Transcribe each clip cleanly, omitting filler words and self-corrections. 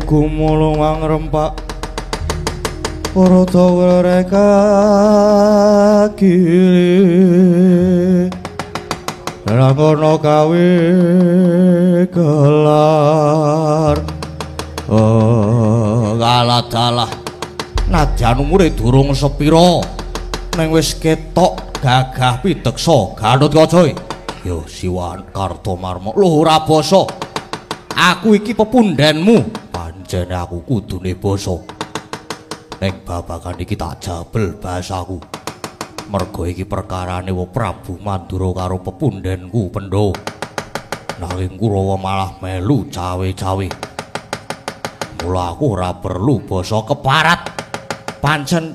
Gumulung angrempak para dawa kiri rangono kawe gelar. Oh, kalah-dalah nadyan umure durung sepira ning wis ketok gagah pideksa Gatotkaca. Ya Siwan Kartomarma lho ora basa. Aku iki pepundhenmu. Pancene aku kudune basa. Ning babagan iki tak jabel bahasaku. Merga iki perkarane wa Prabu Mandura karo pepundhenku Pandhawa. Nanging Kurawa malah melu cawe-cawe. Mula aku ora perlu basa keparat. Pancen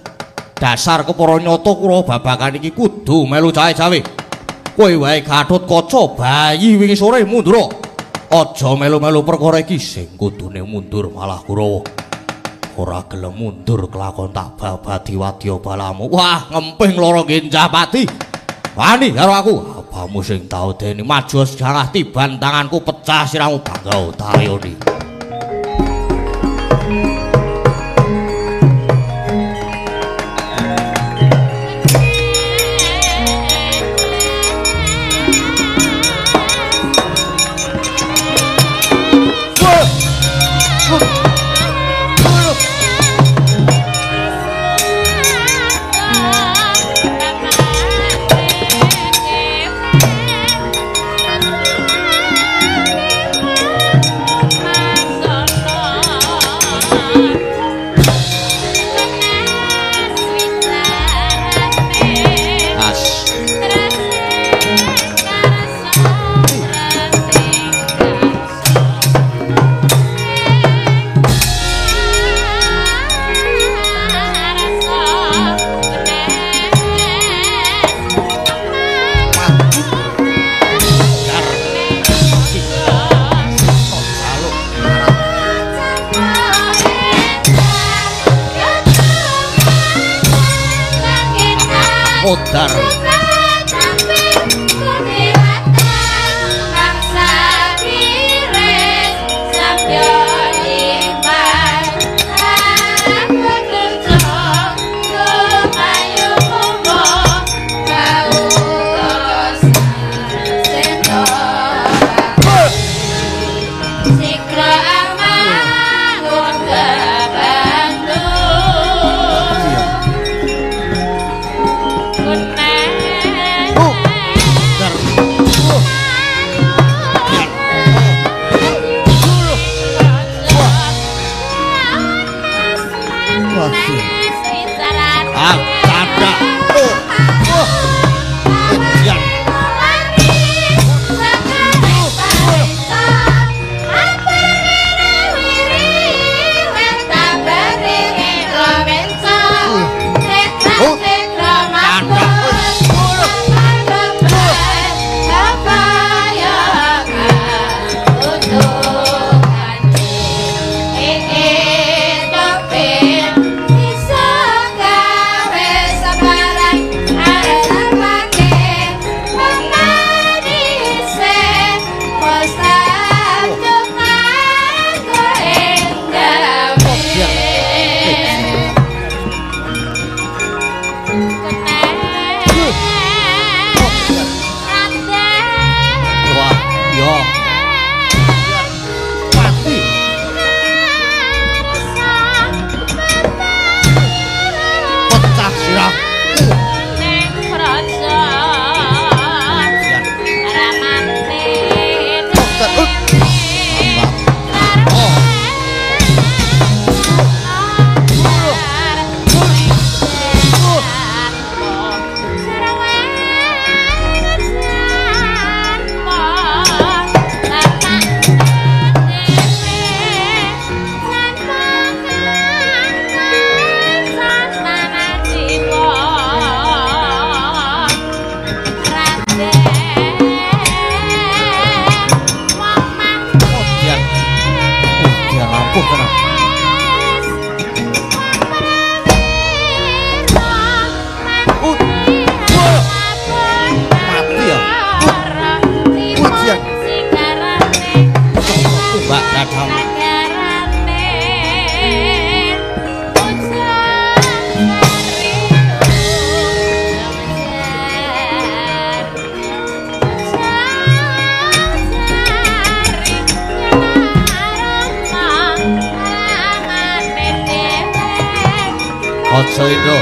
dasar kepara nyata Kurawa babagan iki kudu melu cawe-cawe. Kowe wae Gatotkaca bayi wingi sore mundur. Aja melu-melu perkara iki sing kudune mundur malah Kurawa. Ora gelem mundur kelakon tak babadi wadya balamu. Wah, ngemping lara Genjapati. Wani karo aku. Abamu sing tau deni maju jangah tiban tanganku pecah siramu bangga tayoni. Modar. Good night. Kadang aja itu.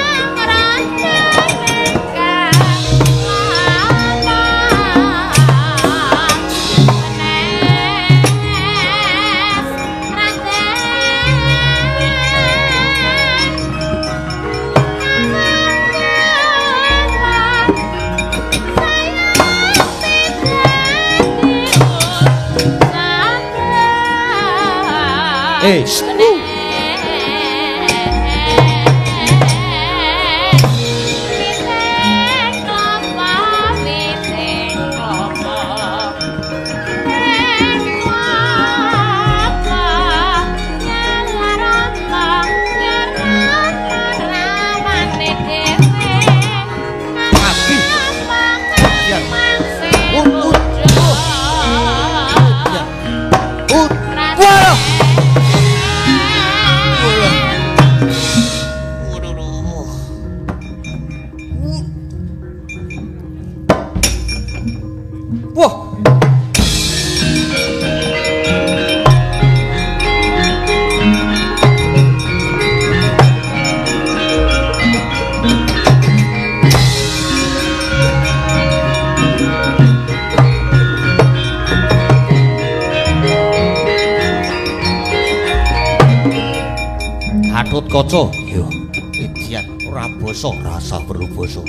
Kaca yo idian ora basa rasa perlu basa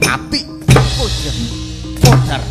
mati podar.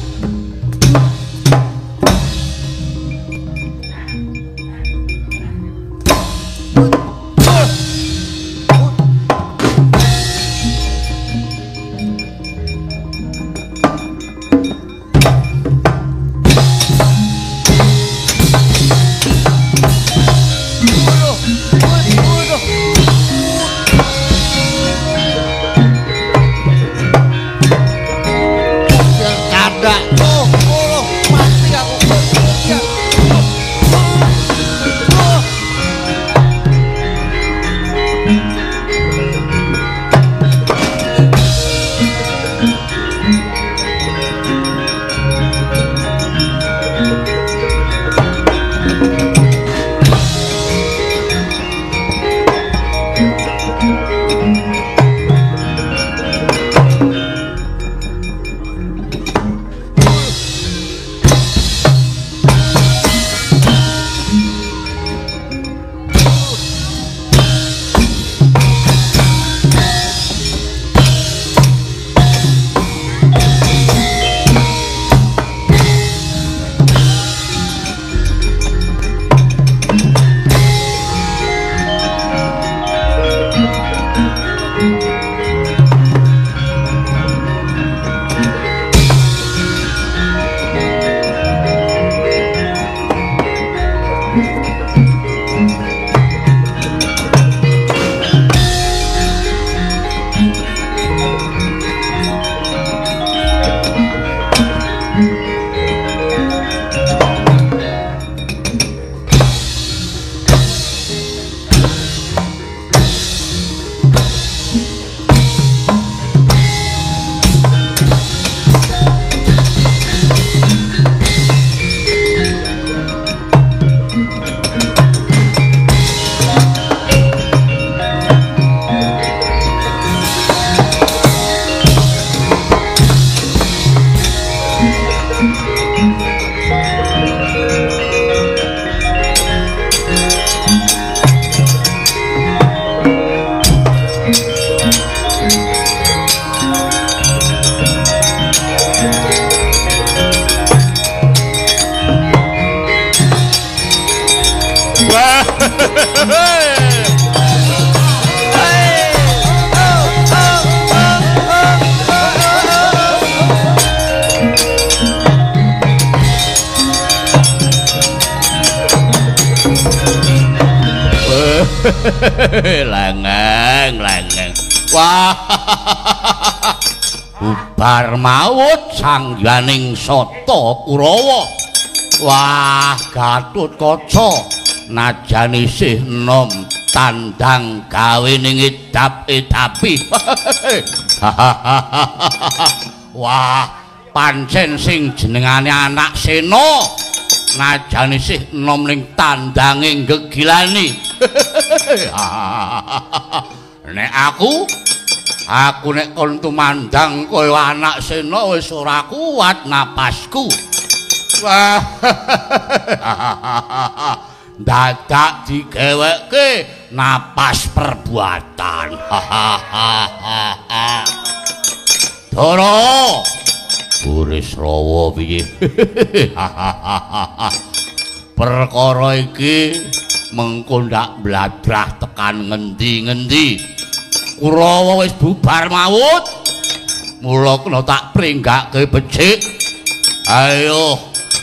Lengeng, lengeng. Wah. Bubar maut sangyaning Sata Kurawa. Wah, Gatotkaca najan isih enom tandang gawe ning edap-edapi. Wah, pancen sing jenengane anak Sena najan isih enom ning tandange gegilani. Nek aku nek kon tumandang kaya anak Sena wis ora kuat napasku. Wah. Dadak digeweke napas perbuatan. Dara Burisrawa piye? Perkara iki mengko ndak bladrah tekan ngendi-ngendi. Kurawa wis bubar mawut. Mula kena tak pringgake becik. Ayo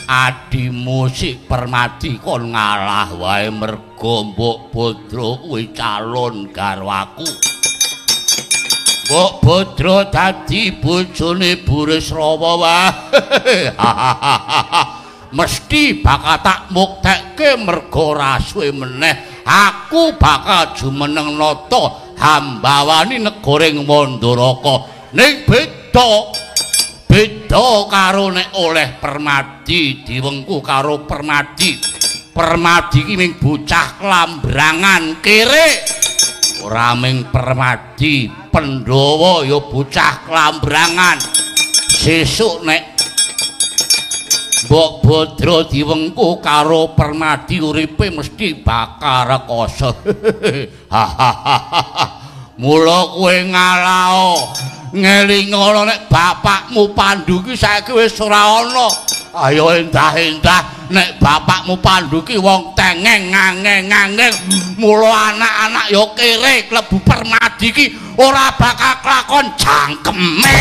adimu si Permadi kon ngalah wae mergo Mbok Badra kuwi calon garwaku. Mbok Badra dadi bojone Burisrawa wae. Mesti bakal tak muktekke mergo ora suwe meneh aku bakal jumeneng nata hambawani negaring Mandaraka. Ning beda karo nek oleh Permadi diwengku karo Permadi. Permadi iki ming bocah klambrangan kere. Ora ming Permadi, Pandhawa ya bocah klambrangan. Sesuk nek Mbok Badra diwengku karo Permadi uripe mesti bakal rekoso. Mula kowe ngalao ngelingono nek bapakmu Pandu ki saiki wis ora ana. Ayo endah-endah nek bapakmu Pandu ki wong tengeng ngangeng-ngangeng. Mula anak-anak ya kere klebu Permadi ki ora bakal kelakon jangkeme.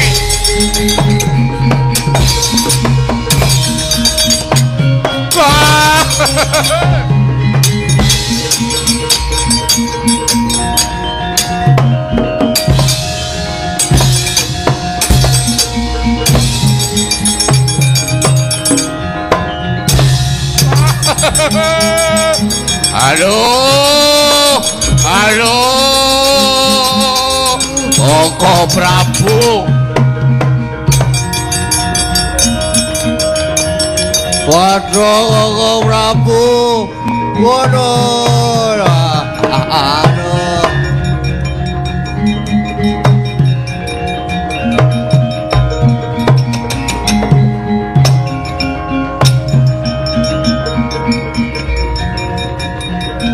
Aduh, aduh, Koko Prabu. Waduh, Koko Prabu. Waduh, aduh.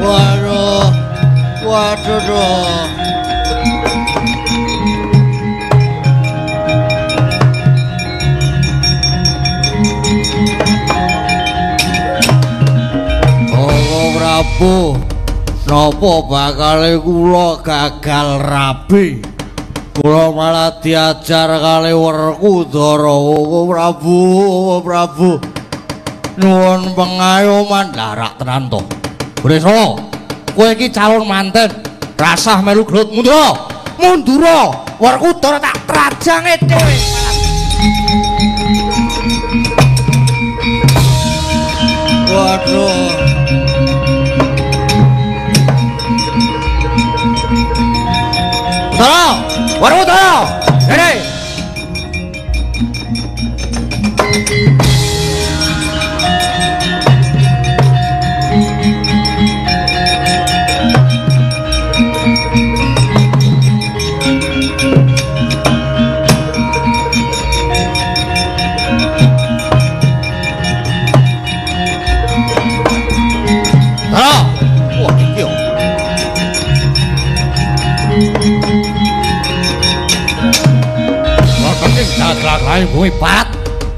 Waduh, waduh. Koko Prabu, napa bakale kula gagal rabi? Kula malah diajar kali Werkudara. Koko Prabu, Koko Prabu, nyuwun pengayoman. Larak tenan to. Burisrawa, kowe iki calon manten, rasah melu gelut. Mundura, mundura, Werkudara tak trajange dhewe. Waduh. Utara, Werkudara, rene. Lain bumi pat.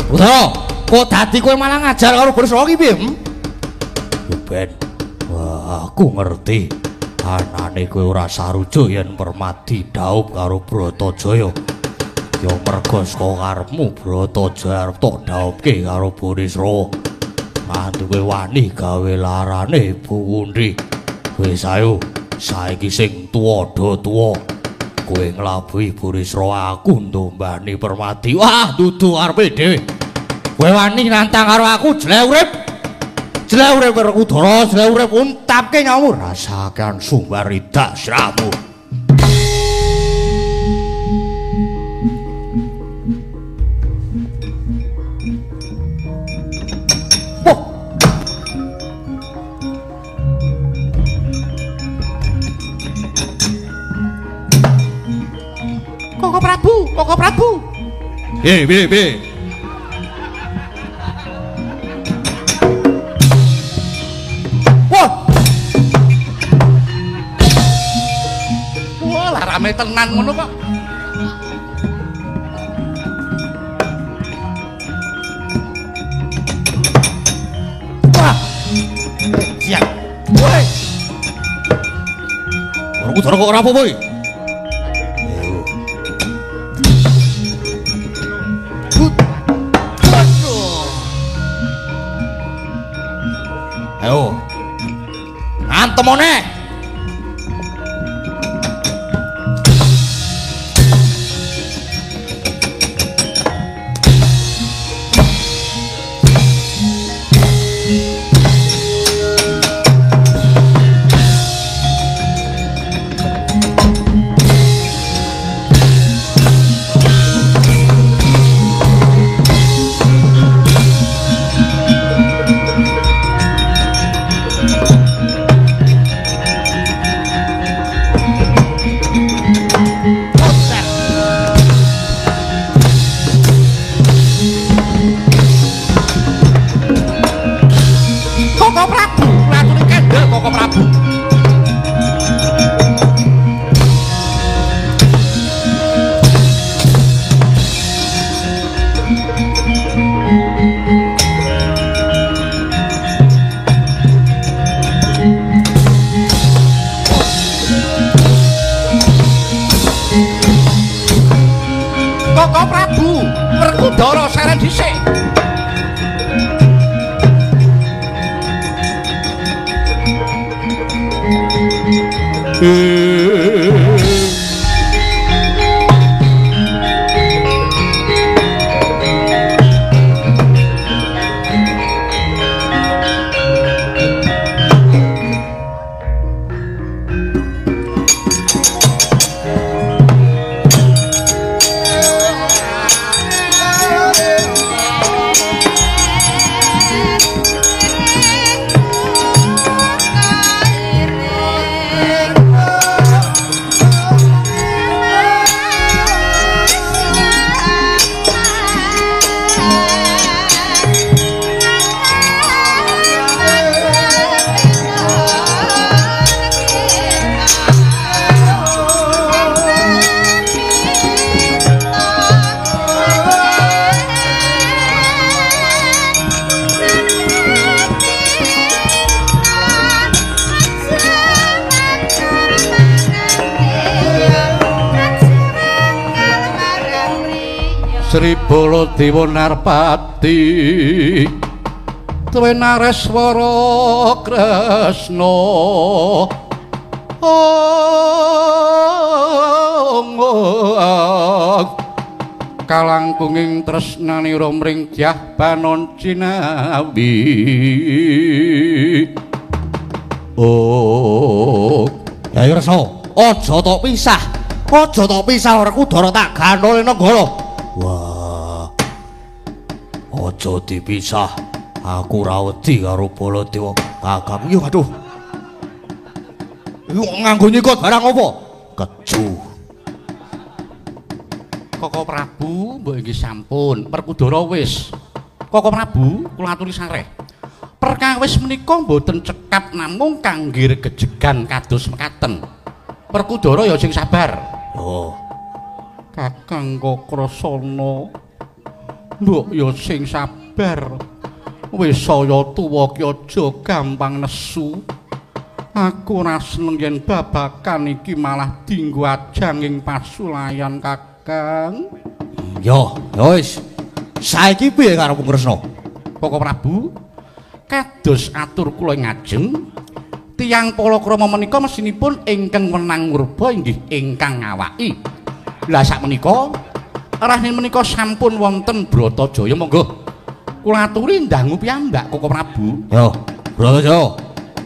Utara, kok dadi kowe malah ngajar karo Burisrawa ki piye? Yo ben. Wah, aku ngerti. Anane kowe ora sarujuk yen Permadi dhaup karo Bratajaya. Ya mergo saka karepmu Bratajaya arep tok dhaupke karo Burisrawa. Nganti kowe wani gawe larane Buwundi. Wis ayo, saiki sing tuwa do tuwa. Kowe nglabuhi Burisrawa, aku ndombani Permadi. Wah, dudu karepe dhewe. Kowe wani nantang karo aku, jelek urip. Jelek urip Werkudara, jelek urip untapke nyawamu. Rasakan sumbar idak siramu. Wah. Koko Prabu, Koko Prabu. Piye, piye, piye? Wah. Wah, lah rame tenan ngono kok. Wah. Siap. Woi. Werkudara kok ora apa-apa iki? Ayo. Antemone. Koko Prabu, ratune kendel Koko Prabu. Koko Prabu, Werkudara seren dhisik. Sri Baladewa Narpati Twenareswara Kresna kalangkunging tresnanira mring Dyah Banon Cinawi. Oh, ya Reksa, aja tok pisah. Aja tok pisah Werkudara tak gandhol nenggala. Wah. Aja dipisah. Aku ora wedi karo Baladewa. Kakang yo aduh. Iku nganggo nyikut barang apa? Keju. Koko Prabu, mbok inggih sampun. Werkudara wis. Koko Prabu, kula aturi sareh. Perkawis menika mboten cekap namung kangge regejegan kados mekaten. Werkudara ya sing sabar. Oh. Kakang Kakrasana, mbok ya sing sabar. Wis saya tuwa ki aja gampang nesu. Aku ora seneng yen babakan iki malah dinggo ajang ing pasulayan, Kakang. Yo, ya wis. Saiki piye karepmu Kresna? Koko Prabu, kados atur kula ngajeng, tiyang palakrama menika mesinipun ingkang wenang murba inggih ingkang ngawaki. Lah sakmenika rahne menika sampun wonten Bratajaya, monggo kula aturi ndangu piyambak Koko Prabu. Yo. Bratajaya,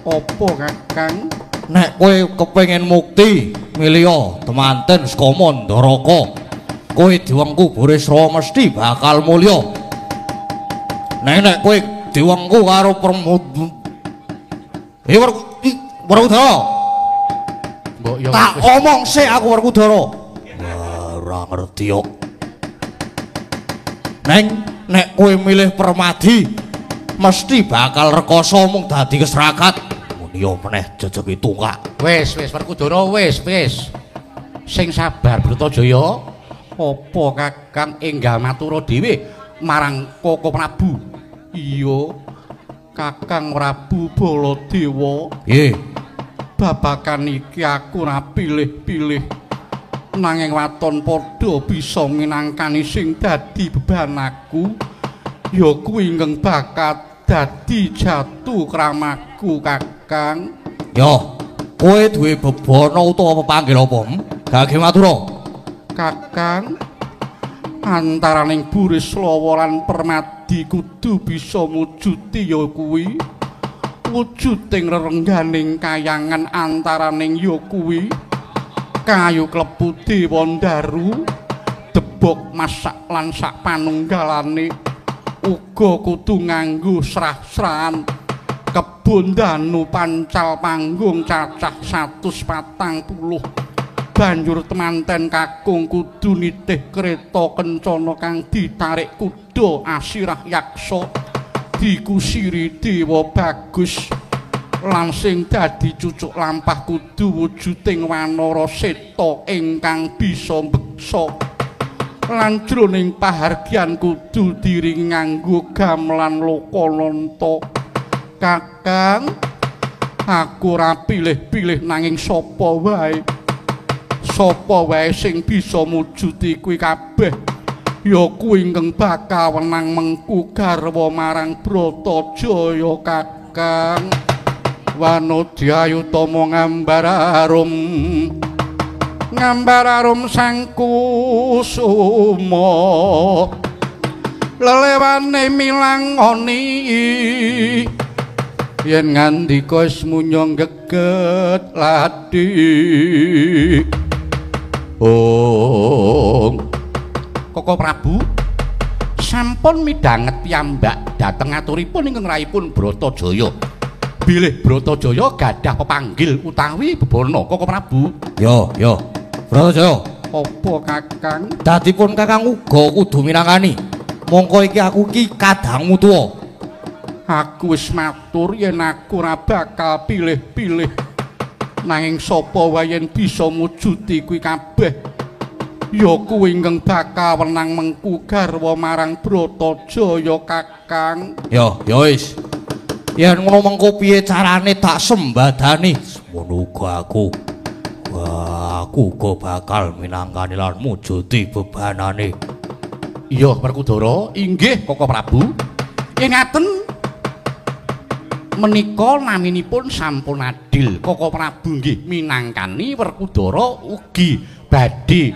Apa Kakang? Nek kowe kepengin mukti milya temanten saka Mandaraka, kowe diwengku Burisrawa mesti bakal mulya. Nek nek kowe diwengku karo Werkudara. Mbok yo tak omong sik aku Werkudara. Wah, ora ngerti kok. Neng nek kowe milih Permadi mesti bakal rekoso mung dadi kesrakat. Muni yo meneh jejeki tungkak. Wis wis Werkudara wis wis. Sing sabar Bratajaya. Apa Kakang enggal matura dhewe marang Koko Prabu? Iya. Kakang Prabu Baladewa. Nggih. Babakan iki aku ora pilih-pilih. Nanging waton padha bisa minangkani sing dadi beban aku. Ya kuwi ingkang bakat dadi jatuh kramaku Kakang. Yo, kowe duwe bebana utawa pepanggil apa? Gage matura. Kakang, antaraning Burisrawa lan Permadi kudu bisa mujuti ya kuwi. Wujuding rerengganing kayangan antaraning ya kuwi. Kayu klebu Dewa Ndaru, debok masak lan sak panunggalane uga kudu nganggo srah-srahan. Kebon danu pancal panggung cacah 140. Banjur temanten kakung kudu nitih kereta kencana kang ditarik kuda asirah yaksa dikusiri Dewa Bagus lan sing dadi cucuk lampah kudu wujuding wanara seta ingkang bisa mbeksa lan jroning pahargyan kudu diringi nganggo gamelan lokananta. Kakang, aku ora pilih-pilih nanging sapa wae. Sapa wae sing bisa mujuti kuwi kabeh ya kuwi ingkang bakal wenang mengku garwa marang Bratajaya Kakang. Wanodya utama ngambar arum, ngambar arum sang kusuma, lelewane milangoni yen ngandika wis munyong geget ladi. Oh, Koko Prabu sampun midhanget piyambak dhateng aturipun ingkang rahipun Bratajaya. Bilih Bratajaya gadah pepanggil utawi bebana Koko Prabu. Yo, yo. Bratajaya, apa Kakang? Dadipun Kakang uga kudu minangkani. Mongko iki aku iki kadangmu tuwa. Aku wis matur yen aku ora bakal pilih-pilih. Nanging sapa wae yen bisa mujuti kuwi kabeh ya kuwi ingkang bakal wenang mengku garwa marang Bratajaya Kakang. Ya, ya wis. Yen ngono mengko piye carane tak sembadani? Semono uga aku. Wah, aku uga bakal minangkani lan mujuti bebanane. Iya, Werkudara, inggih Koko Prabu. Yen ngaten menika naminipun sampun adil. Koko Prabu nggih minangkani Werkudara ugi badhe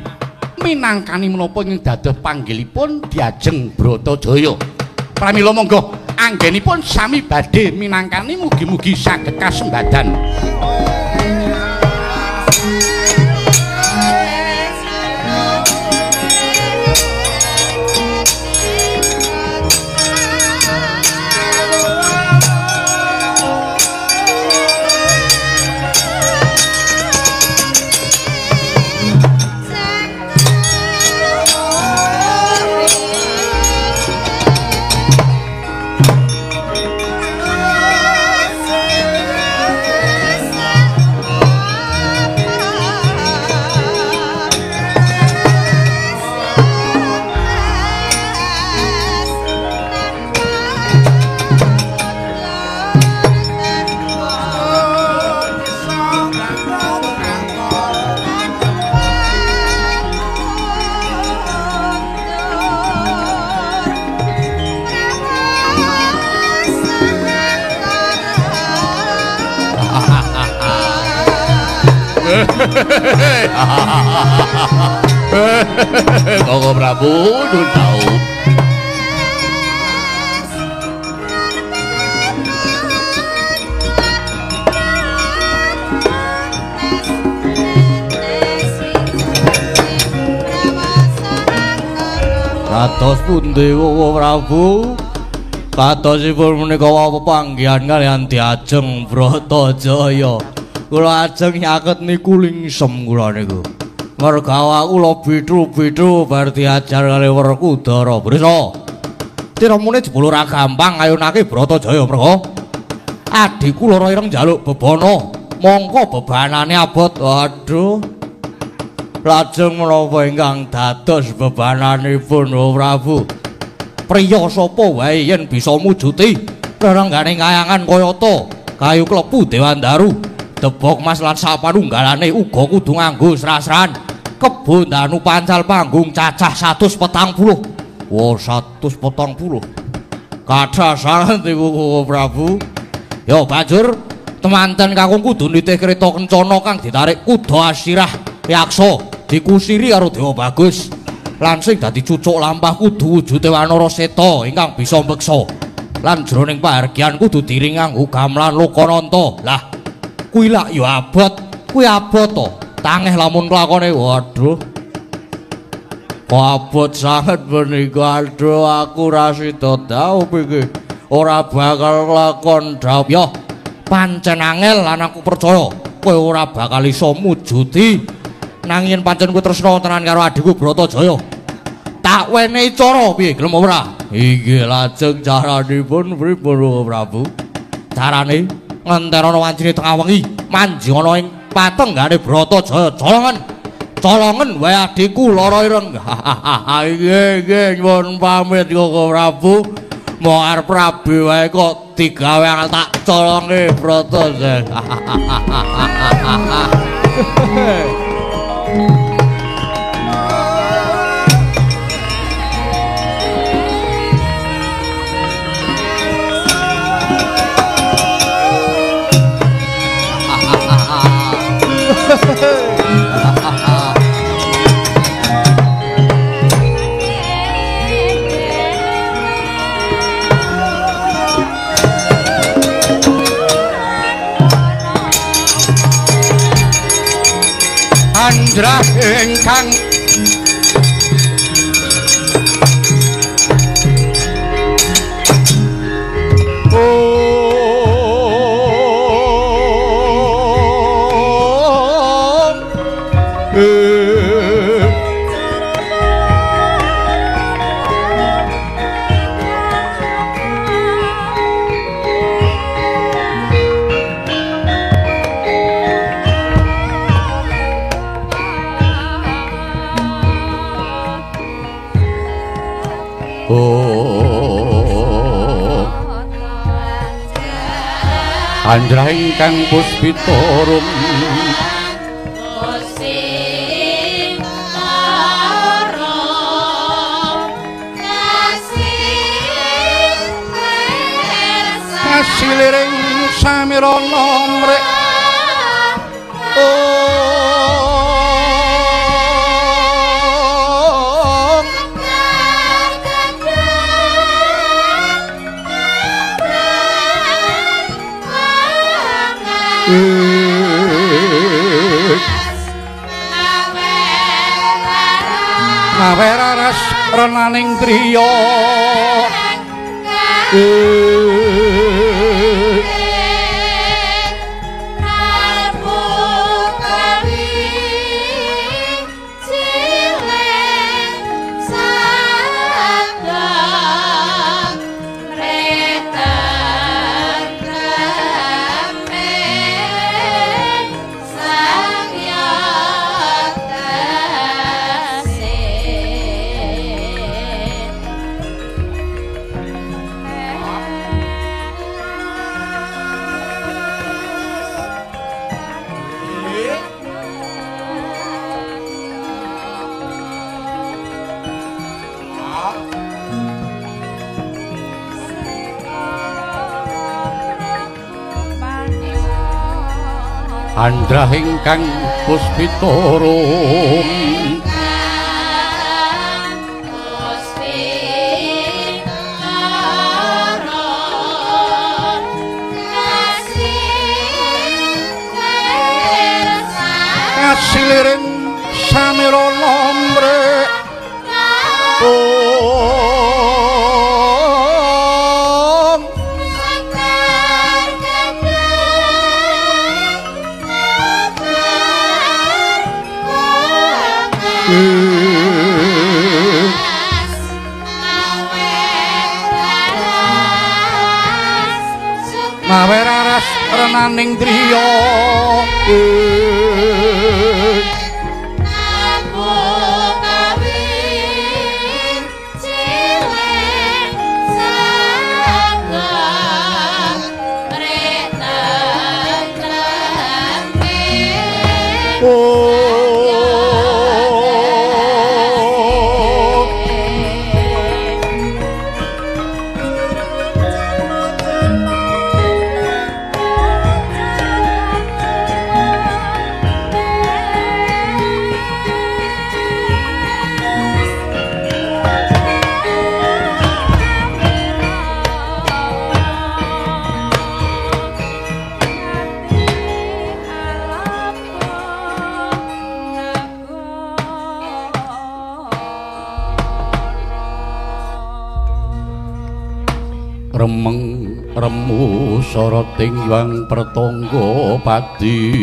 minangkani menapa ing dados panggilipun diajeng Bratajaya. Pramila monggo anggenipun sami badhe minangkani mugi-mugi saged kasembadan. Koko Prabu nun tau. Kados pundi Koko Prabu? Kadosipun menika wau pepanggihan kaliyan Diajeng Bratajaya. Kula ajeng nyaket niku lingsem kula niku. Merga awak kula bithu-bithu bar diajar kali Werkudara. Brisa. Tiramune jebul ora gampang ngayunake Bratajaya merga adhiku Lara Ireng njaluk bebana. Mongko bebanane abot. Aduh. Lajeng menapa ingkang dados bebananipun Prabu? Priya sapa wae yen bisa mujuti rerengganing kayangan kayata kayu klebu Dewandaru, debok mas lan sapanunggalane uga kudu nganggo srasran. Kebo ndanu pancal panggung cacah 140. Wah, 140. Kathah sanget iku Prabu. Ya banjur temanten kakung kudu nitih kereta kencana kang ditarik kuda asirah yaksa dikusiri karo Dewa Bagus. Lan sing dadi cucuk lampah kudu wujude Wanara Seta ingkang bisa mbeksa. Lan jroning pahargyan kudu diring nganggo gamelan Lokananta. Lah kuwi lak ya abot, kuwi abot to. Tangeh lamun klakone. Waduh. Kok abot sanget menika. Aduh, aku ra sida dhaup iki. Ora bakal lakon dhaup. Ya pancen angel lan aku percaya kowe ora bakal iso mujuti. Nanging pancen kowe tresna tenan karo adhiku Bratajaya, tak wenehi cara piye gelem ora? Inggih, lajeng caranipun pripun Prabu? Carane ngenterana wancine tengah wengi, manjing ana ing patenggane Bratajaya, colongen. Colongen wae adhiku Lara Ireng. Inggih, inggih, nyuwun pamit Koko Prabu. Mau arep rabi wae kok digawe angel tak colonge Bratajaya. Andrah ingkang Andrah ingkang puspita rum kasiliring samirana mrek Naweraras renaning driya Andrah ingkang puspita rum kasiliring samirana mrek. Mawe raras renaning driya. Remeng remu soroting yang pertonggo padi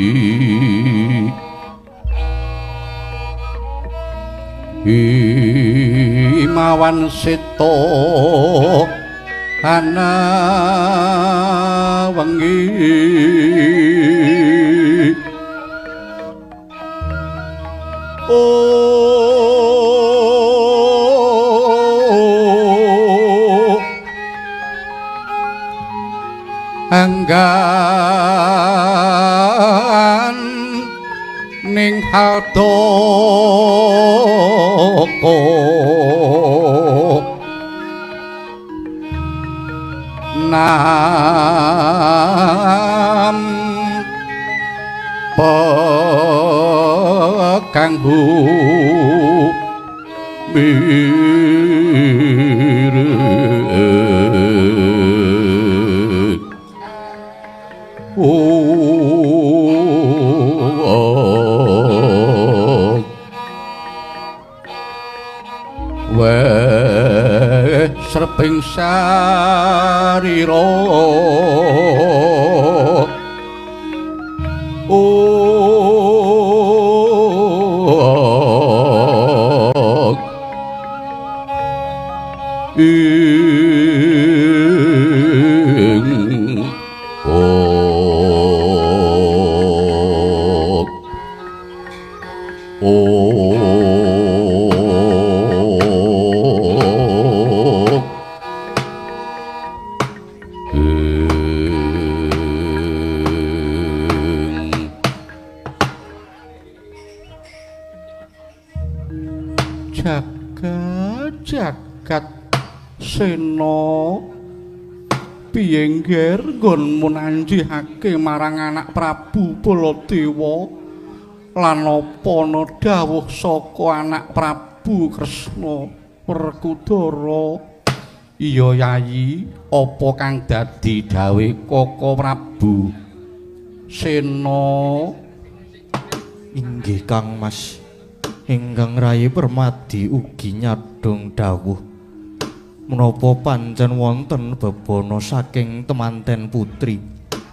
Imawan seto ana wengi Anggan ning hadoko nam pekang Weh sreping sarira Jagat Sena piye ngger nggonmu nanjihake marang anak Prabu Baladewa lan apa ana dawuh saka anak Prabu Kresna Werkudara? Iya Yayi, apa kang dadi dawuhe Kaka Prabu Sena? Inggih Kang Mas, ingkang rayi Permadi ugi nyadhong dawuh menapa pancen wonten bebana saking temanten putri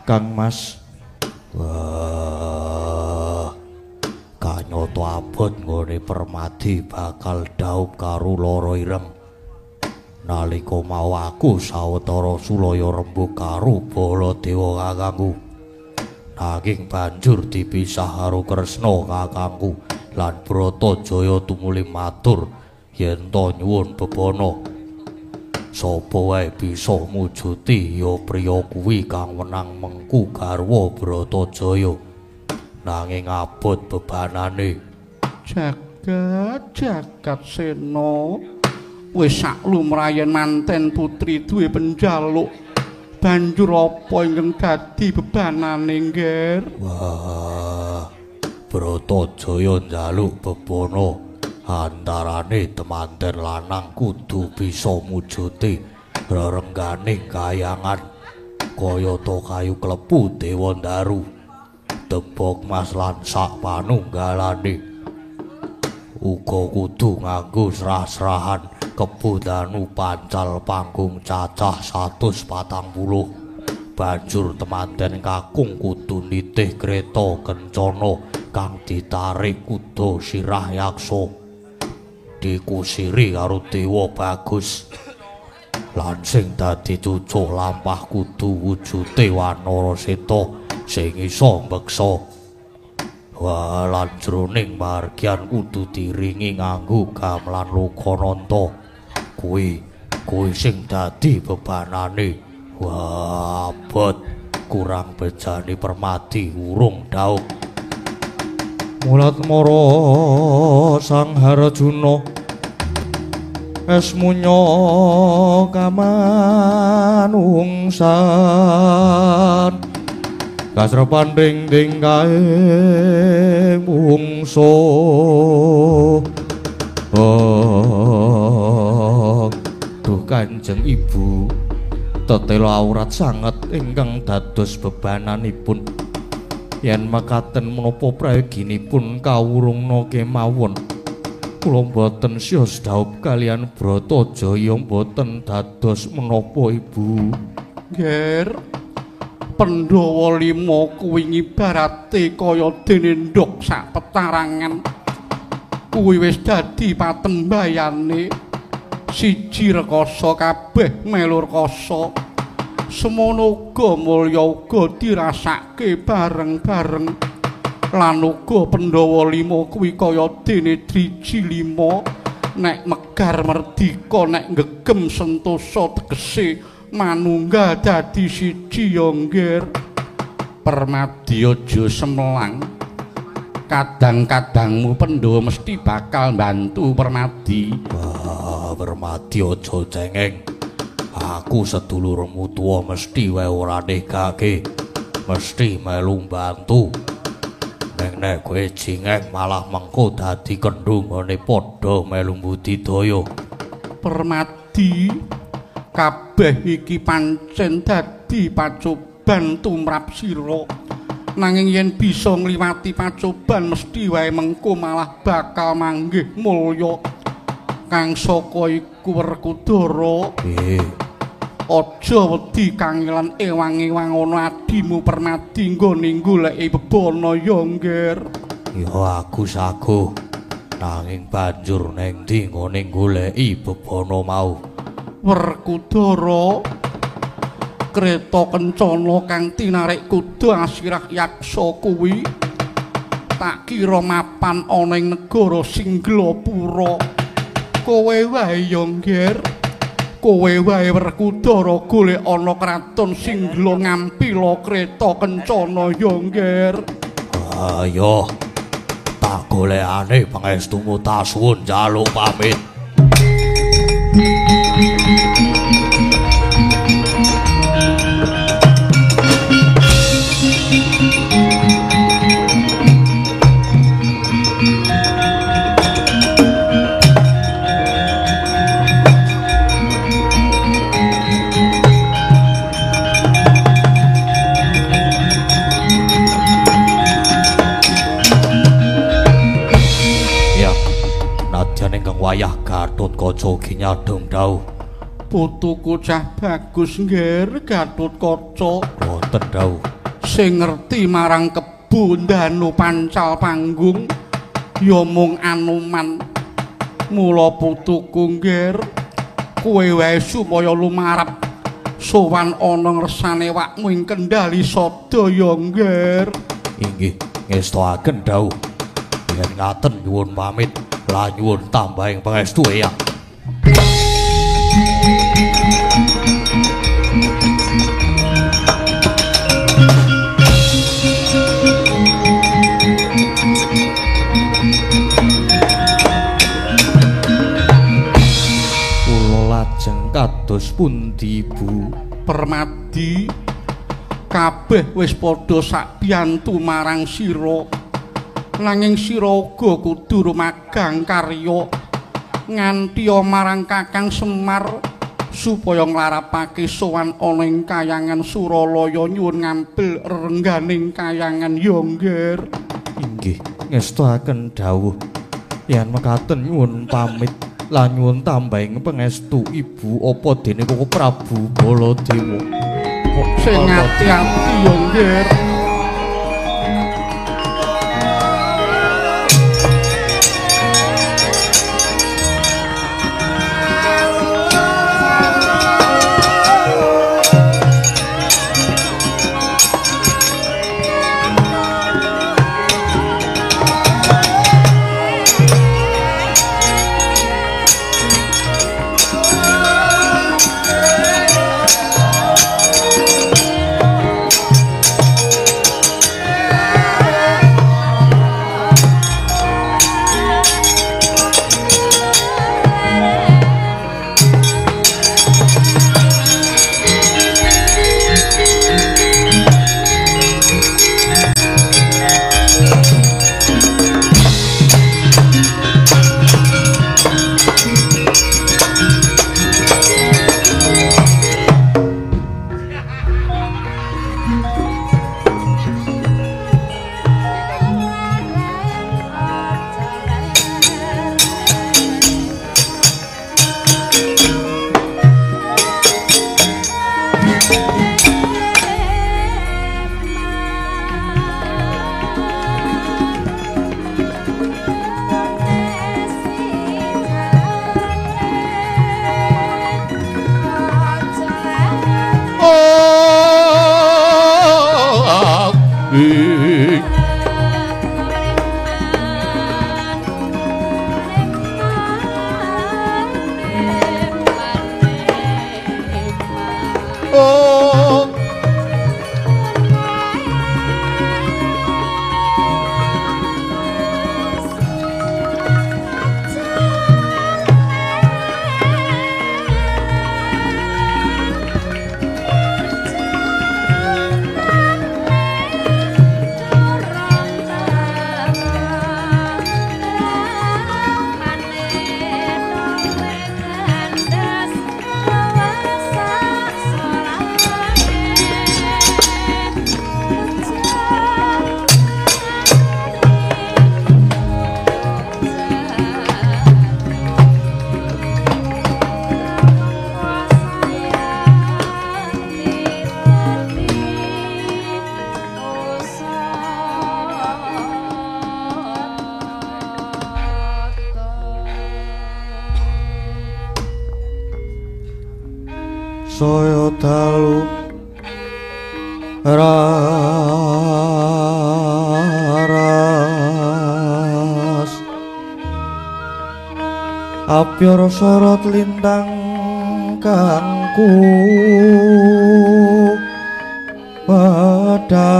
Kang Mas. Wah, kanyata abot nggone Permadi bakal dhaup karo lara ireng nalika mau aku sawetara sulaya rembug karo Baladewa kakangku, nanging banjur dipisah karo Kresna kakangku lan Bratajaya tumuli matur yen ta nyuwun bebana sapa wae bisa mujuti ya priya kuwi kang wenang mengku garwa Bratajaya, nanging abot bebanane. Jagat jagat Sena, wis sak lumrahe manten putri duwe penjaluk, banjur apa ingkang dadi bebanane ngger? Wah, Bratajaya njaluk bebana antarane temanten lanang kudu bisa mujuti rerengganing kayangan kayata kayu klepu Dewa Ndaru, tebok mas lan sak panunggalane, uga kudu nganggo srah-srahan kebo danu pancal panggung cacah 140. Banjur temanten kakung kudu nitih kreta kencana kang ditarik kuda sirah yaksa, dikusiri karo Dewa Bagus. Lan sing dadi cucuh lampah kudu wujute Wanara Seta sing iso mbeksa. Wah, lan jroning margyan kudu diringi nganggo gamelan Lokananta. Kuwi kuwi sing dadi bebanane. Wah, abot kurang bejane Permadi urung daup. Mulat mara Sang Harjuna esmunya kamanungsan kasrepan ring tingkae mungso. Oh, duh Kanjeng Ibu, tetela aurat sanget ingkang dados bebananipun. Yen mekaten menapa prayoginipun kawurungna kemawon. Kula mboten sios dhaup kaliyan Bratajaya mboten dados menapa Ibu. Nger, Pandhawa lima kuwi ngibarate kaya dene ndhog sak petarangan. Kuwi wis dadi patembayane. Siji rekasa kabeh melu rekasa. Semono uga mulya uga dirasake bareng-bareng. Lan uga Pandhawa lima kuwi kaya dene driji lima, nek megar merdika, nek ngegem sentosa tegese manunggal dadi siji ya nggir. Permadi aja semelang, kadang-kadangmu Pandhawa mesti bakal mbantu Permadi. Wah, Permadi aja cengeng. Aku sedulurmu tuwa mesti wae ora negake, mesti melu mbantu. Ning nek kowe jingeng malah mengko dadi kendho nggone padha melu budidaya. Permadi, kabeh iki pancen dadi pacoban tumrap sira. Nanging yen bisa ngliwati pacoban mesti wae mengko malah bakal manggih mulya. Kang saka iku Werkudara. Nggih. Aja wedi kangelan ewang-ewang ana adimu Permadi nggone goleki bebana ya nggir. Ya aku sago. Nanging banjur neng ndi nggone goleki bebana mau? Werkudara, kreta kencana kang tinarik kuda asirah yaksa kuwi tak kira mapan ana ing negara Singlapura. Kowe wae ya nggir. Kowe wae Werkudara golek ana kraton Singgla ngampila kreta kencana ya nggir. Ayo tak golekane pangestumu tasuwun njaluk pamit. Wayah Gatotkaca ugi nyadhong dhawuh. Putuku cah bagus nggir Gatotkaca. Wonten dhawuh. Sing ngerti marang kebo ndanu pancal panggung ya mung Anoman. Mula putuku nggir, kowe wae supaya lumarep sowan ana ngersane wakmu ing kendali sadaya nggir. Inggih, ngestoaken dhawuh. Yen ngaten nyuwun pamit. Lan nyuwun tambahing pangestu ya. Kula lajeng kados pundi Bu? Permadi, kabeh wis padha sak biyantu marang sira. Nanging sira uga kudu rumagang karya nganti marang Kakang Semar supaya nglarapake sowan ana ing kayangan Suralaya nyuwun ngampil rerengganing kayangan ya nggir. Inggih, ngestoaken dhawuh. Yen mekaten nyuwun pamit lan nyuwun tambahing pangestu Ibu apa dene Koko Prabu Baladewa. Sing ati-ati ya nggir. Saya dalu raras apyara sorot lintang kangku pedhap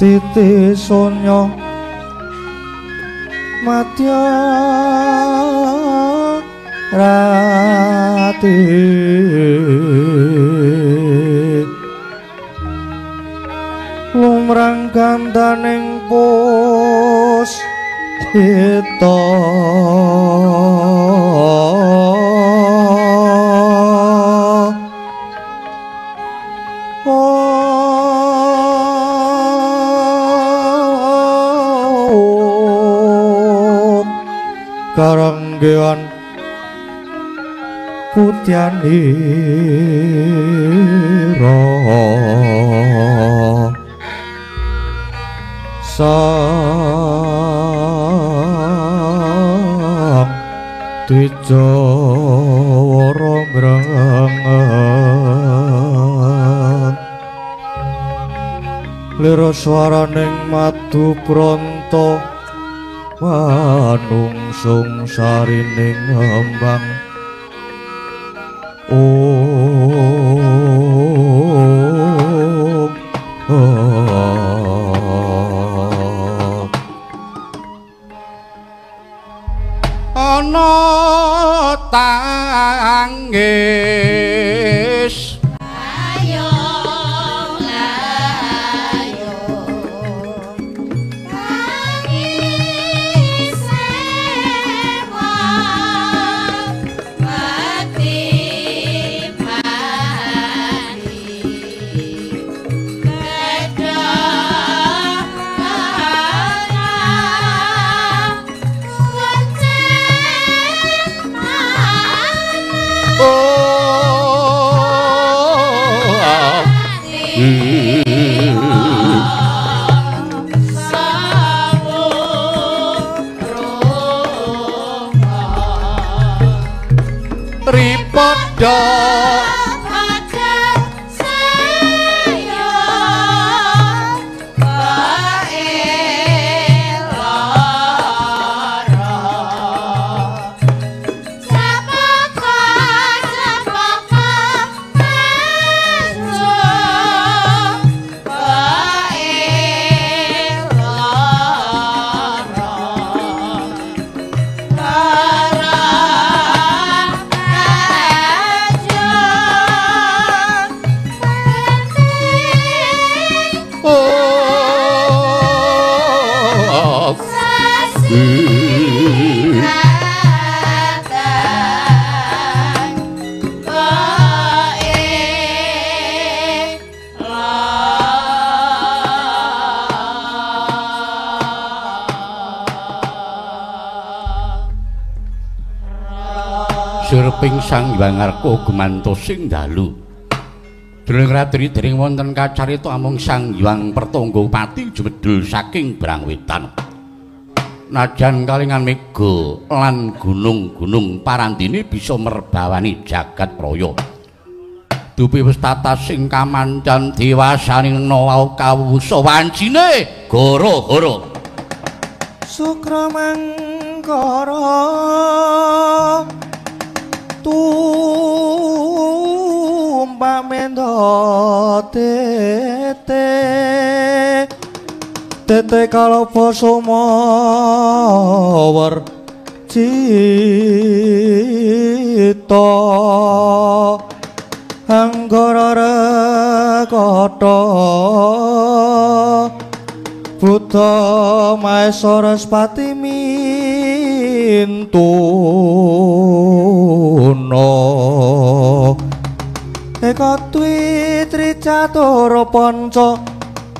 titi sonya madya rati lumrang gandaning pus hita karanggean putyanira sang Dwijawara mreng lira swaraning madu pranta manungsung sarining ngembang. Om ana tangis tripada Surping Sang Hyang Arka gumantos sing dalu. Dereng ratri dereng wonten kacarita amung Sang Hyang Pertangga Pati jumedhul saking Brangwetan. Najan kalingan mega lan gunung-gunung parandene bisa merbawani jagat raya. Dupi wis tatas sing kamancan dewasane wau kawusa wancine goro-goro. Sukra mangkara tumpak mendo tete tete kalapa sumawer cita anggara rekata Buddha Maesa Respati mintuna eka dwi tri catur panca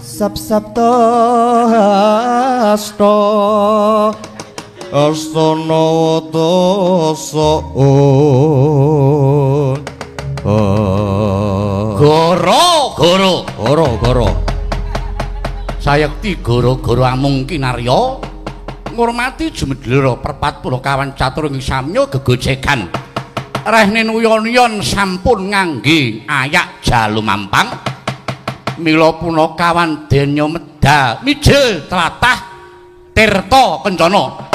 sap sapta asta astana dasa. Goro goro goro goro sayekti goro-goro amung kinarya ngurmati jumedlira perpat punakawan catur ing samya gegojegan rehne nuyon-nuyon sampun ngangge ayak jalumampang mila punakawan denya medal mijil tlatah tirta kencana.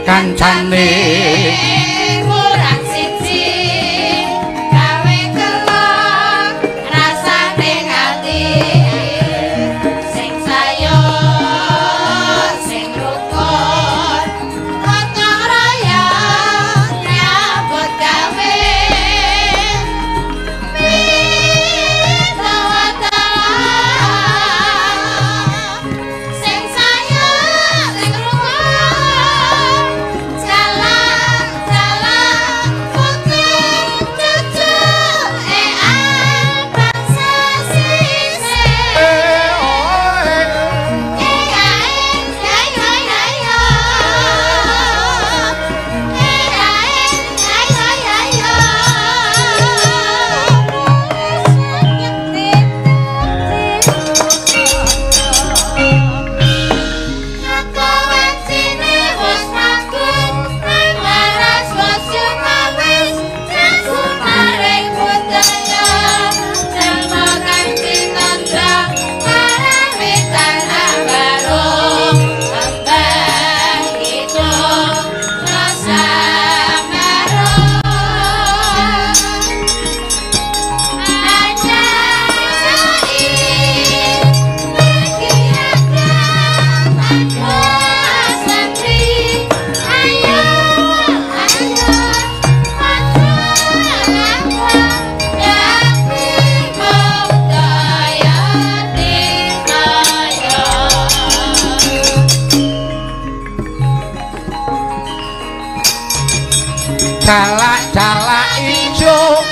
Kancane kurang siji gawe kelon rasane ngati sing sayo sing rukun gotong royong nyambut gawe sing sayo sing rukun jalan jalan. Jalak-jalak ijo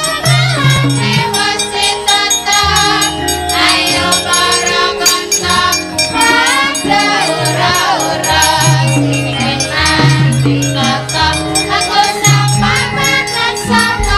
ayo para kanca padha ora-ora sing enak ditata aku sampai makan saka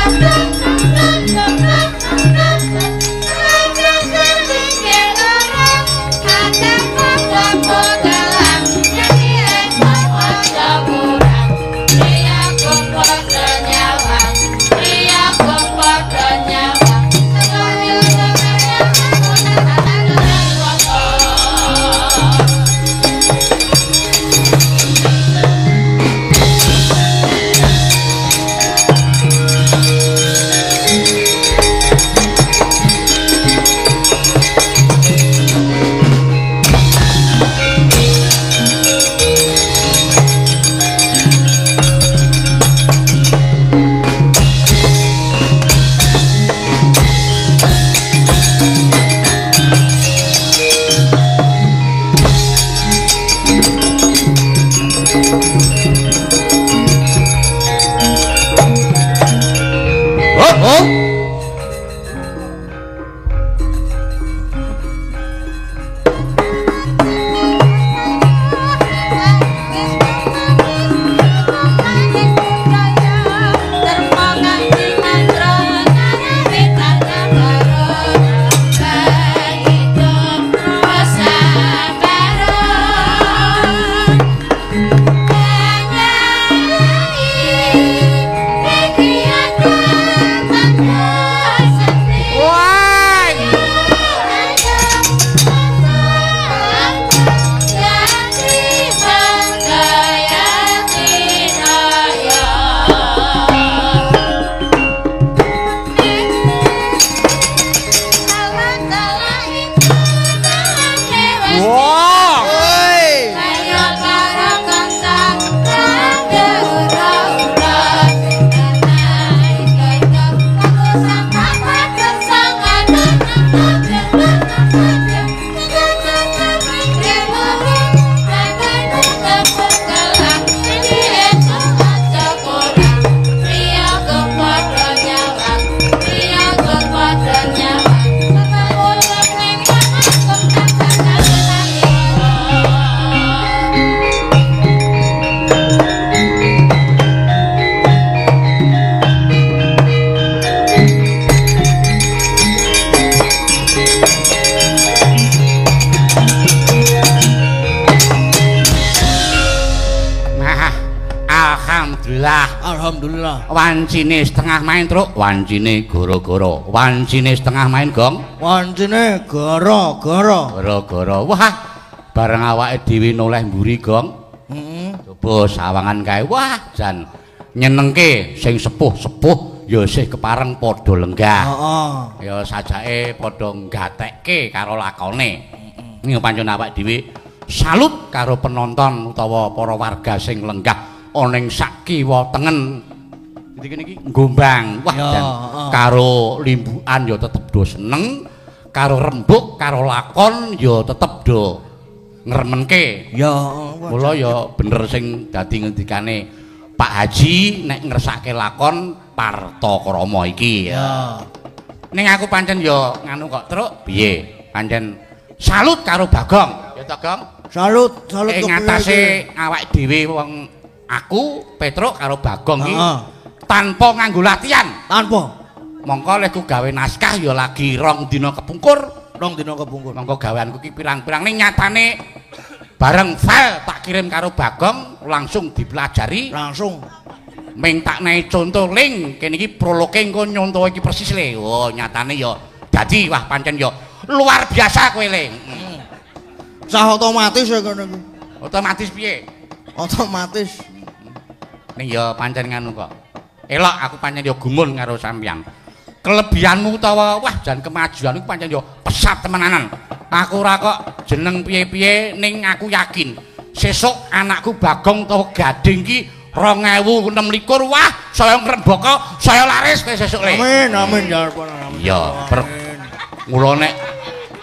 Alhamdulillah. Wancine setengah main truk, wancine goro-goro. Wancine setengah main gong, wancine goro-goro. Goro-goro. Wah, bareng awake dhewe noleh mburi gong. Heeh. Coba sawangan kae. Wah, jan nyenengke sing sepuh-sepuh ya sih kepareng padha lenggah. Heeh. Ya sajake padha nggatekke karo lakone. Heeh. Ning pancen awake dhewe salut karo penonton utawa para warga sing lenggah ana ing sak kiwa tengen. Iki niki Gombang. Wah, ya, jan karo limbukan ya tetep do seneng, karo rembug, karo lakon ya tetep do ngremenke. Ya, mula ya bener sing dadi ngendikane Pak Haji nek ngersake lakon Partakrama iki. Ya. Ning aku pancen ya nganu kok, Truk. Piye? Pancen salut karo Bagong. Ya ta, Gong? Salut, salut ing ngatasé awake dhewe wong aku, Petruk karo Bagong iki tanpa nganggo latihan. Tanpa. Mongko lehku gawe naskah ya lagi rong dina kepungkur. Rong dina kepungkur. Mongko gaweanku ki pirang-pirang ning nyatane bareng file tak kirim karo Bagong langsung dipelajari. Langsung. Ming tak naik contoh ling kene iki prologe engko nyontoh iki persis le. Oh, nyatane ya dadi wah pancen ya luar biasa kowe le. Sah otomatis ya kono iki. Otomatis piye? Otomatis. Ning ya pancen nganu kok. Elok aku pancen ya gumun karo sampeyan. Kelebihanmu utawa wah jan kemajuanmu pancen ya pesat temenanan. Aku ora kok jeneng piye-piye ning aku yakin sesuk anakku Bagong utawa Gading ki 2026 wah saya ngrembaka, saya laris kowe sesuk le. Amin amin ya rabbal alamin. Ya, mula nek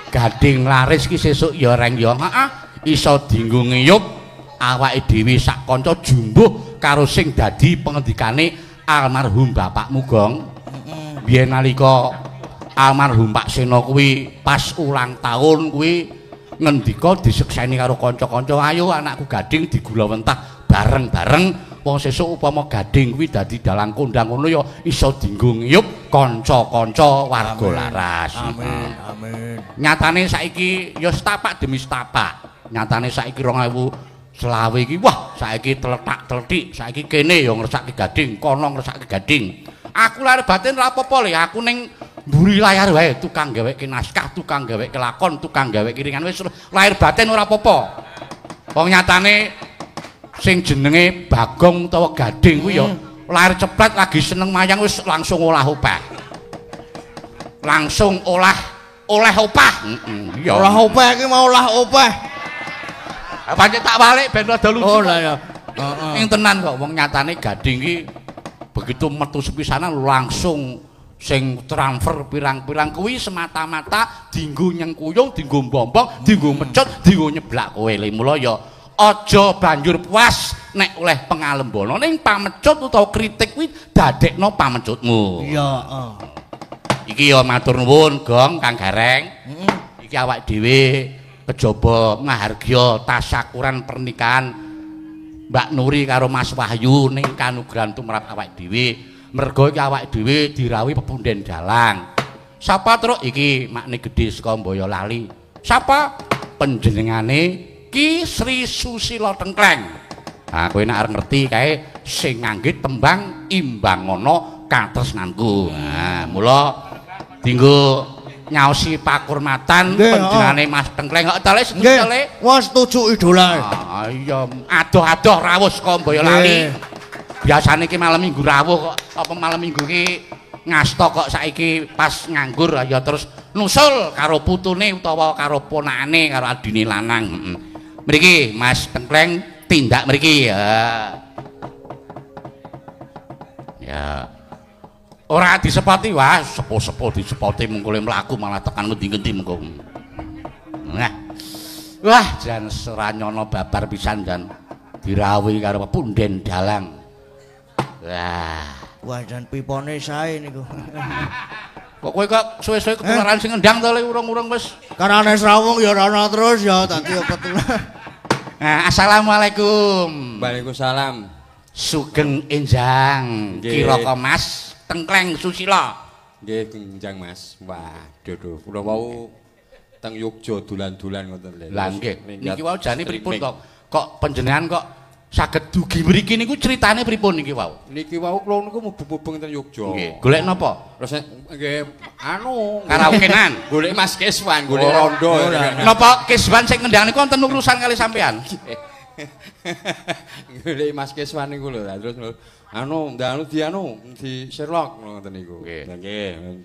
Gading laris ki sesuk ya reng ya heeh iso dienggo ngiyup awake dhewe sak kanca jumbuh karo sing dadi pengendikane almarhum bapakmu, Gong. Biyen nalika almarhum Pak Seno kuwi pas ulang tahun kuwi ngendika disekseni karo kanca-kanca, ayo anakku Gading digula wentah bareng-bareng wong sesuk upama Gading kuwi dadi dalang kondang ngono ya iso dienggo ngiyup kanca-kanca warga Laras. Amin, amin. Nyatane saiki ya setapak demi setapak. Nyatane saiki 2020 iki wah saiki teletak-teletik, saiki kene ya ngresake Gading, kono ngresake Gading. Aku lahir batin ora apa-apa le, aku ning mburi layar wae tukang gaweke naskah, tukang gaweke lakon, tukang gaweke kiringan wis lahir batin ora apa-apa. Wong nyatane sing jenenge Bagong utawa Gading kuwi ya lahir ceplet lagi seneng mayang wis langsung olah opah. Langsung olah oleh opah. Heeh, iya. Olah opah iki mau olah opah. Pancen tak balik ben rada lucu. Oh lah ya. Heeh. Ing tenan kok wong nyatane Gading iki begitu metu sepisanan langsung sing transfer pirang-pirang kuwi semata-mata dienggo nyengkuyung, dienggo mbombong, dienggo mecut, dienggo nyeblak kowe. Lha mula ya aja banjur puas nek oleh pengalembono ning pamecut utawa kritik kuwi dadekno pamecutmu. Iya, heeh. Iki ya matur nuwun Gong Kang Gareng. Iki awak dhewe kejaba ngahargya tasakuran pernikahan Mbak Nuri karo Mas Wahyu ning kanugrahan tumrap awak dhewe. Mergo iki awak dhewe dirawuhi pepunden dalang. Sapa truk iki makne gedhe saka Boyolali? Sapa panjenengane Ki Sri Susila Tengkleng. Ha kowe nek arep ngerti kae sing ngangge tembang Imbangono Katresnanku. Ha mula dienggo nyaosi pakurmatan panjenengane Mas Tengkleng kok ta le setuju ta le? Wah setuju idolae. Ah iya adoh-adoh rawuh saka Boyolali. Biasane iki malam Minggu rawuh kok apa malam Minggu iki ngasta kok saiki pas nganggur ya terus nusul karo putune utawa karo ponakane karo adine lanang. Mriki Mas Tengkleng tindak mriki ya. Ya. Ora disepoti wah sepo-sepo disepoti mengko le mlaku malah tekan ngendi-ngendi mengko. Nah. Wah jan seranyana babar pisan jan dirawuhi karo pepunden dalang. Wah, wah jan pipone sae niku. Kok kowe kok suwe-suwe ketularan sing ngendang to le urung-urung wis. Karane srawung ya ora ana terus ya dadi ya ketularan. Nah, assalamualaikum. Waalaikumsalam. Sugeng enjang Kiraka Mas Tengkleng Susila. Nggih, enjang Mas. Wah, duh kula wau teng Yogya dolan-dolan ngoten lho. Lah nggih, niki wau jane pripun to? Kok panjenengan kok saged dugi mriki niku critane pripun niki wau? Niki wau kula niku mubeng-mubeng teng Yogya. Nggih, golek napa? Terus nggih anu karaokenan. Golek Mas Keswan, golek rondo. Napa Keswan sing ngendang niku wonten urusan kali sampean? Golek Mas Keswan niku lho. Terus anu ndanu di anu di Sherlock ngoten niku. Nggih,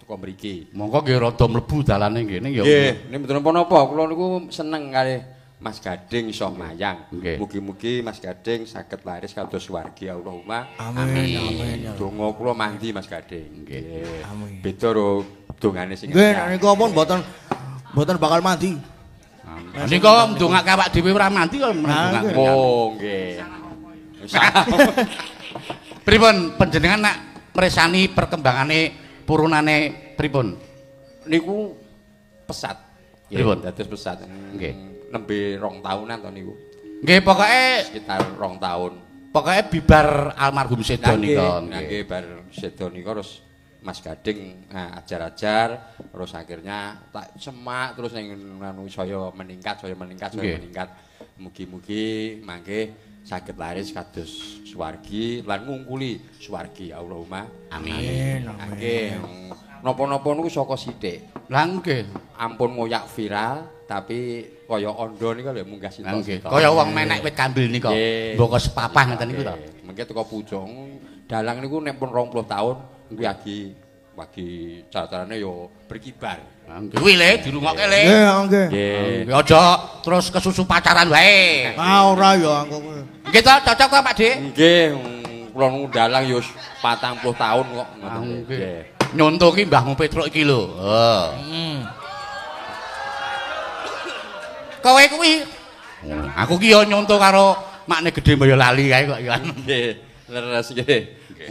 teko mriki. Monggo nggih rada mlebu dalane nggih ning ya. Nggih, nek mboten napa-napa kula niku seneng kalih Mas Gading iso mayang. Mugi-mugi Mas Gading saged laris kados swargi Allahumma. Amin. Amin. Donga kula mandi Mas Gading. Nggih. Amin. Beda ro dongane sing. Nggih, niku ampun mboten bakal mandi. Nika ndongake awak dhewe ora mandi kok ndongake. Oh, nggih. Pripun panjenengan nak mresani perkembangane purunane pripun? Niku pesat. Pripun? Dados pesat. Nggih. Nembe 2 tahunan to niku. Nggih, pokoke sekitar 2 tahun. Pokoke bibar almarhum sedo nika. Nggih, bar sedo nika terus Mas Gading ajar-ajar terus akhirnya tak semak terus ning anu saya meningkat, saya meningkat, saya meningkat. Mugi-mugi mangke saged laris kados swargi lan ngungkuli swargi Allahumma. Amin. Nggih. Napa-napa niku saka sithik. Lah nggih, ampun ngoyak viral tapi kaya ondo niku lho munggah sitok. Kaya wong menek wit kambil nika. Mboko sepapah ngoten niku to. Mengke teko pucung dalang niku nek pun 20 tahun kuwi agi cara-carane ya berkibar. Kuwi le dirungokke le. Nggih, nggih. Aja terus kesusu pacaran wae. Ah ora ya aku. Nggih to, cocok to Pak Dik? Nggih, kula niku dalang ya 40 tahun kok ngoten. Nggih. Nyonto ki mbahmu Petruk iki lho. Heeh. Kowe kuwi aku ki ya nyonto karo makne gedhe Boyolali kae kok ya. Nggih, leres nggih.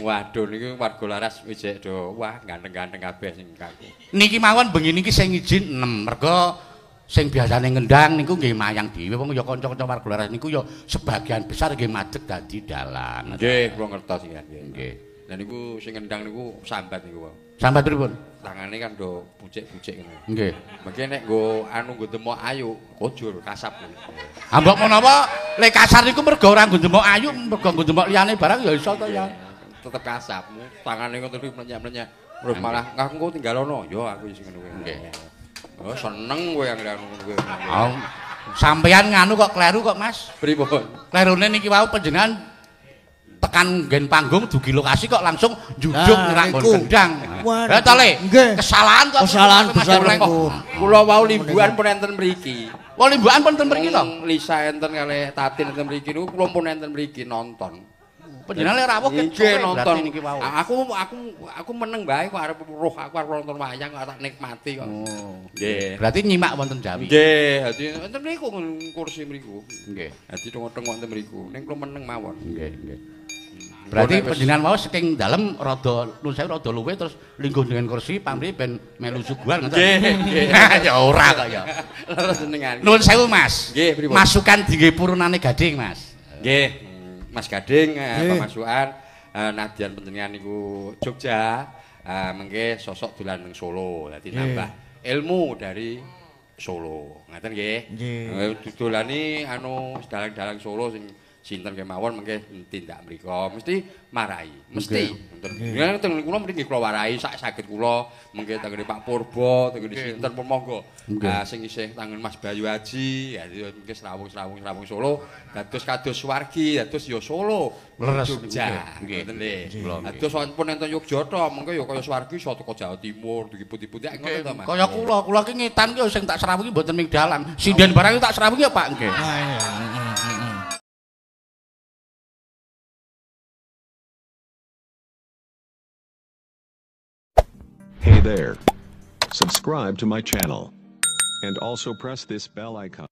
Waduh niki warga Laras wis do wah ganteng-ganteng kabeh sing kanggo. Niki mawon bengi niki sing izin 6 mergo sing biasane ngendang niku nggih mayang dhewe wong ya kanca-kanca warga Laras niku ya sebagian besar nggih madeg dadi dalang. Nggih, kula ngertos iki nggih. Nggih. Lah niku sing ngendang niku sambat niku wae. Sambat pripun? Tangane kan do pucik-pucik ngono. Nggih. Mengke nek nggo anu nggo demok ayu, kojur kasap. Ha mbok menapa lek kasar niku mergo ora nggo demok ayu, mergo nggo demok liyane barang ya iso to ya. Tetep kasap. Tangane ngono terus mlenyek-mlenyek. Terus malah aku engko tinggalono. Ya aku sing ngono kuwi. Nggih. Oh seneng kowe yang ngono kuwi. Oh, sampeyan nganu kok kleru kok Mas. Pripun? Klerune niki wau panjenengan tekan nggen panggung dugi lokasi kok langsung jujuk nyerang nggon kendang. Lah to le, kesalahan kok. Kesalahan besar niku. Kula wau limbukan pun enten mriki. Wah limbukan pun enten mriki to? Lisa enten kalih Tatin enten mriki niku kula pun enten mriki nonton. Panjenengan lek rawuh nggih nonton niki wau. Aku meneng bae kok arep roh aku arep nonton wayang kok tak nikmati kok. Nggih. Berarti nyimak wonten Jawi. Nggih, dadi enten mriku kursi mriku. Nggih. Dadi teng-teng wonten mriku. Ning kula meneng mawon. Nggih, nggih. Berarti panjenengan wau saking dalem rada nun sewu rada luwe terus lingguh dengan kursi pamrih ben melu suguhan ngoten. Nggih, nggih. Ya ora kok ya. Leres jenengan. Nun sewu Mas. Nggih, pripun? Masukan dingge purunane Gading, Mas. Nggih. Mas Gading pemasukan nadyan panjenengan niku Jogja, mengke sosok dolan ning Solo. Dadi nambah ilmu dari Solo. Ngaten nggih. Nggih. Didolani anu dalang-dalang Solo sing sinten kemawon mengke tindak mriku mesti marai, mesti. Nggih, teng kula mriki nggih kula warai sak saged kula, mengke tengene Pak Purbo, tengene sinten pun monggo. Sing isih tangen Mas Bayu Aji, ya mengke srawung-srawung Solo, dados kados swargi, dados ya Solo, Jogja. Ngoten lho. Dados pun enten Yogya to, mengke ya kaya swargi iso teko Jawa Timur, dugi putih-putih ngoten to Mas. Kaya kula, kula ki ngetan ki sing tak srawungi mboten ming dalang. Sinden barang tak srawungi ya Pak nggih. Hey there. Subscribe to my channel. And also press this bell icon.